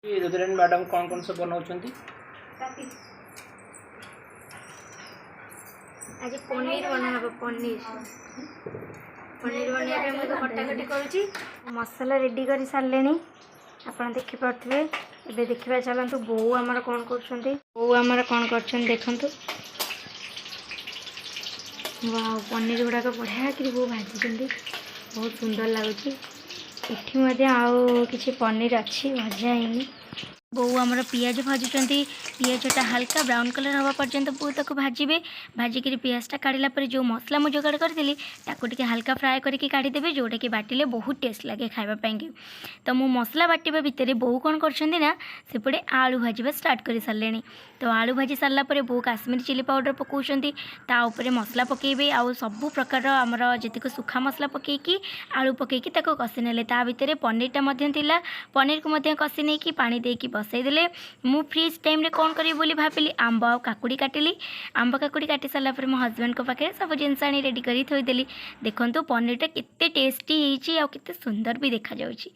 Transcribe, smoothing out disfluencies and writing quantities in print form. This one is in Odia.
ରୁଦ୍ରାଣୀ ମ୍ୟାଡ଼ାମ୍ କ'ଣ କ'ଣ ସବୁ ବନାଉଛନ୍ତି? ଆଜି ପନିର ବନା ହେବ। ପନିର, ପନିର ବନେଇବା ପାଇଁ ମୁଁ ଏବେ କଟାକଟି କରୁଛି। ମସଲା ରେଡ଼ି କରି ସାରିଲେଣି, ଆପଣ ଦେଖିପାରୁଥିବେ। ଏବେ ଦେଖିବା ଚାଲନ୍ତୁ ବୋଉ ଆମର କ'ଣ କରୁଛନ୍ତି। ବୋଉ ଆମର କ'ଣ କରୁଛନ୍ତି ଦେଖନ୍ତୁ। ୱାଓ, ପନିର ଗୁଡ଼ାକ ବଢ଼ିଆ କରି ବୋଉ ଭାଜିଛନ୍ତି, ବହୁତ ସୁନ୍ଦର ଲାଗୁଛି। ଏଠି ମଧ୍ୟ ଆଉ କିଛି ପନିର ଅଛି, ଭଜା ହେଇନି। ବୋଉ ଆମର ପିଆଜ ଭାଜୁଛନ୍ତି। ପିଆଜଟା ହାଲକା ବ୍ରାଉନ୍ କଲର୍ ହେବା ପର୍ଯ୍ୟନ୍ତ ବୋଉ ତାକୁ ଭାଜିବେ। ଭାଜିକିରି ପିଆଜଟା କାଢ଼ିଲା ପରେ ଯେଉଁ ମସଲା ମୁଁ ଯୋଗାଡ଼ କରିଥିଲି, ତାକୁ ଟିକେ ହାଲକା ଫ୍ରାଏ କରିକି କାଢ଼ିଦେବେ, ଯେଉଁଟାକି ବାଟିଲେ ବହୁତ ଟେଷ୍ଟ ଲାଗେ ଖାଇବା ପାଇଁକି। ତ ମୁଁ ମସଲା ବାଟିବା ଭିତରେ ବୋଉ କ'ଣ କରୁଛନ୍ତି ନା, ସେପଟେ ଆଳୁ ଭାଜିବା ଷ୍ଟାର୍ଟ କରିସାରିଲେଣି। ତ ଆଳୁ ଭାଜି ସାରିଲା ପରେ ବୋଉ କାଶ୍ମୀର ଚିଲି ପାଉଡ଼ର ପକାଉଛନ୍ତି, ତା ଉପରେ ମସଲା ପକାଇବେ ଆଉ ସବୁ ପ୍ରକାରର ଆମର ଯେତିକ ଶୁଖା ମସଲା ପକାଇକି, ଆଳୁ ପକାଇକି ତାକୁ କଷି ନେଲେ। ତା ଭିତରେ ପନିରଟା ମଧ୍ୟ ଥିଲା। ପନିରକୁ ମଧ୍ୟ କଷି ନେଇକି ପାଣି ଦେଇକି ବସାଇଦେଲେ। ମୁଁ ଫ୍ରି ଟାଇମ୍ରେ କ'ଣ କରିବି ବୋଲି ଭାବିଲି, ଆମ୍ବ ଆଉ କାକୁଡ଼ି କାଟିଲି। ଆମ୍ବ କାକୁଡ଼ି କାଟି ସାରିଲା ପରେ ମୋ ହଜବେଣ୍ଡଙ୍କ ପାଖରେ ସବୁ ଜିନିଷ ଆଣି ରେଡ଼ି କରି ଥୋଇଦେଲି। ଦେଖନ୍ତୁ, ପନିରଟା କେତେ ଟେଷ୍ଟି ହେଇଛି ଆଉ କେତେ ସୁନ୍ଦର ବି ଦେଖାଯାଉଛି।